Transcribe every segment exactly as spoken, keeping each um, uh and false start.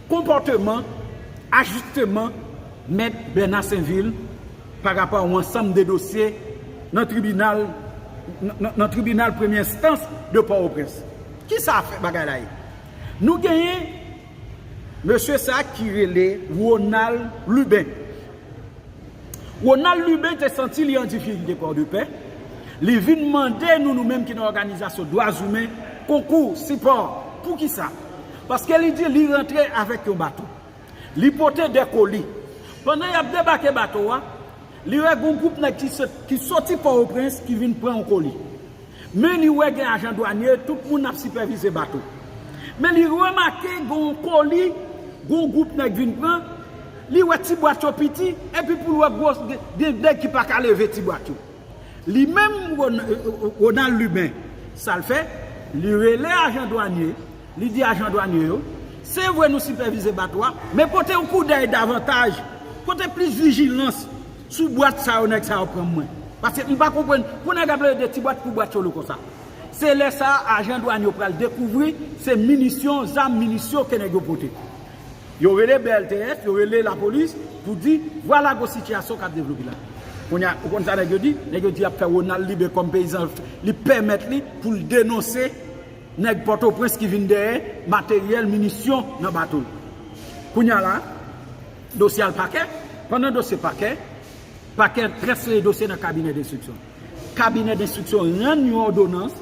Konpòteman, ajisteman Mèt Bèna Senvil pa rapò a yon ansanm de dosye nan tribinal, nan, nan tribinal premye enstans de Pòtoprens. Ki sa fè bagay la ye? Nou genyen mesye sa ki rele Ronald Lubin. Ronald Lubin te santi li an difikilte Pòdepè. Li vin mande nou, nou menm ki nan òganizasyon dwa imen, konkou, sipò. Poukisa? Paske li di li rantre avèk yon bato. Li pote de koli. Pandan y ap debake bato a, li wè gon gwoup nèg ki sot-, ki soti Pòtoprens ki vin pran yon koli. Men li wè gen ajan dwanye, tout moun ap sipèvize bato. Men li remake gon koli, gon gwoup nèg vin pran, li wè ti bwat yo piti, epi pou l wè gwo, gen, gen nèg ki pa ka leve ti bwat yo. Li menm, Ron-, Ronald Lubin, sa l fè, li rele ajan dwanye, li di ajan dwanye yo, se vre nou sipèvize bato a, men pote yon koudèy davantaj, pote plis vijilans sou bwat sa yo nèg sa yo pran mwen. Paske m pa konprann, pou nèg ap leve de ti bwat pou bwat yo lou konsa. Se lè sa a, ajan dwanye yo pral dekouvri, se minisyon, zam minisyon ke nèg yo pote. Yo rele B L T S, yo rele lapolis pou di, vwala gwo sitiyasyon k ap devlope la. Kounye a, ou konn sa nèg yo di? Nèg yo di y ap fè Ronald Lubin kòm peyizan, li pèmèt li pou l denonse nèg Pòtoprens ki vin dèyè materyèl, minisyon nan bato l. Kounye a la, dosye al pakè. Pandan dosye pakè, pakè transfere dosye nan kabinè denstriksyon. Kabinè denstriksyon rann yon òdonans,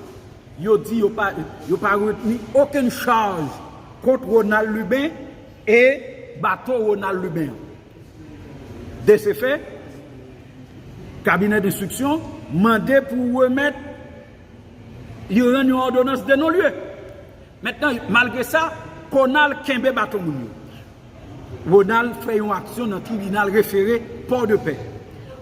yo di yo pa, yo pa retni okenn chaj kont Ronald Lubin e bato Ronald Lubin an. De se fè, kabinè denstriksyon mande pou remèt, li rann yon òdonans de non lye. Mentnan, malgre sa, Konal kenbe bato moun yo. Ronald fè yon aksyon nan tribinal refere Pòdepè.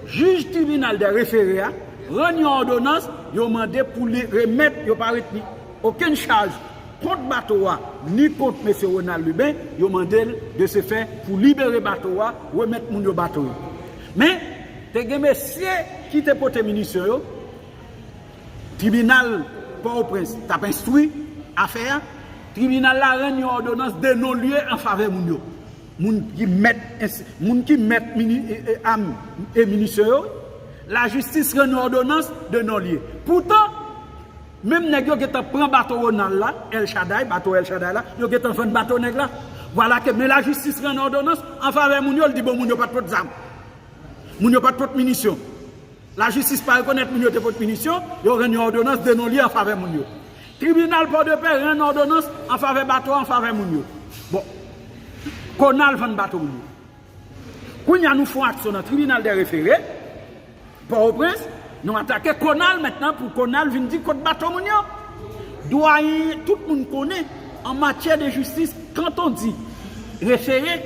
Jij tribinal de refere a rann yon òdonans, yo mande pou li remèt, yo pa retni okenn chaj kont bato a, ni kont mesye Ronald Lubin, yo mande l de se fè pou libere bato a, remèt moun yo bato yo. Men, te gen mesye ki te pote minisyon yo, tribinal Pòtoprens t ap enstwi afè a, tribinal la rann yon òdonans de non lye an favè moun yo. Moun ki mèt ins-, moun ki mèt mini-, e, e, am, e minisyon yo, lajistis rann yon òdonans de non lye. Poutan, menm nèg yo gentan pran bato Ronald la, El Shaddai, bato El Shaddai la, yo gentan vann bato nèg la. Vwala ke, men lajistis rann òdonans an favè moun yo, l di bon, moun yo pa t pot zam. Moun yo pa t pot minisyon. Lajistis pa rekonèt moun yo te pot minisyon, yo rann yon òdonans de non lye an favè moun yo. Tribinal Pòdepè rann òdonans an favè bato a, an favè moun yo. Bon, Konal vann bato moun yo. Kounye a nou fè yon aksyon nan tribinal de refere Pòtoprens, nou atake Konal mentnan pou Konal vin di kot bato moun yo. Dwayen, tout moun konnen, an matyè de jistis, quand on dit refere,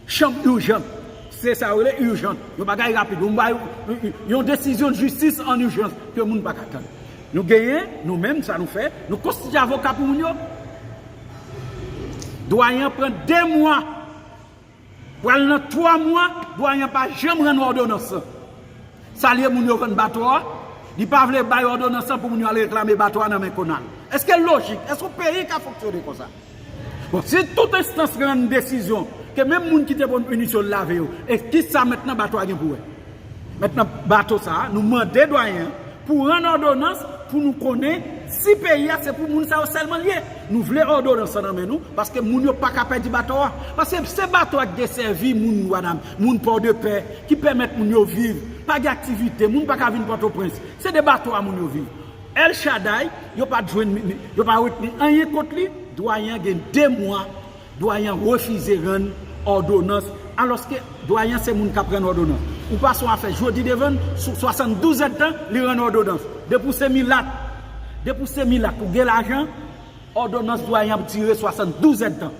chanm ijan. Se sa yo rele ijan. Yon bagay rapid. Yon bagay, yon desizyon jistis an ijans ke moun pa ka tann. Nou genyen, nou menm, sa nou fè, nou konstitye avoka pou moun yo. Dwayen an pran de mwa, pral nan twa mwa, dwayen an pa janm rann òdonans lan. Sa l ye, moun yo vann bato a, li pa vle bay òdonans lan pou moun yo al reklame bato a nan men Konal. Èske l lojik? Èske yon peyi ka fonksyone konsa? Bon, si tout enstans rann desizyon ke menm moun ki te pran pinisyon l lave yo, e kisa mentnan bato a gen pou wè? Mentnan bato sa a, nou mande dwayen an pou rann òdonans pou nou konnen si peyi a se pou moun sa yo sèlman l ye. Nou vle òdonans lan nan men nou, paske moun yo pa ka pèdi bato a. Paske se bato a k desèvi moun Wadam, moun Pòdepè, ki pèmèt moun yo viv. Pa gen aktivite, moun pa ka vin Pòtoprens. Se de bato a moun yo viv. El Shaddai, yo pa t jwenn, yo pa retni anyen kont li. Dwayen an gen de mwa, dwayen an refize rann òdonans, alòske dwayen an se moun k ap rann òdonans. Ou pase yon afè jodi devan l, sou swasanndouz èdtan, li rann òdonans. Depi w se milat, depi w se milat, ou gen lajan, òdonans dwayen an ap dire swasanndouz èdtan.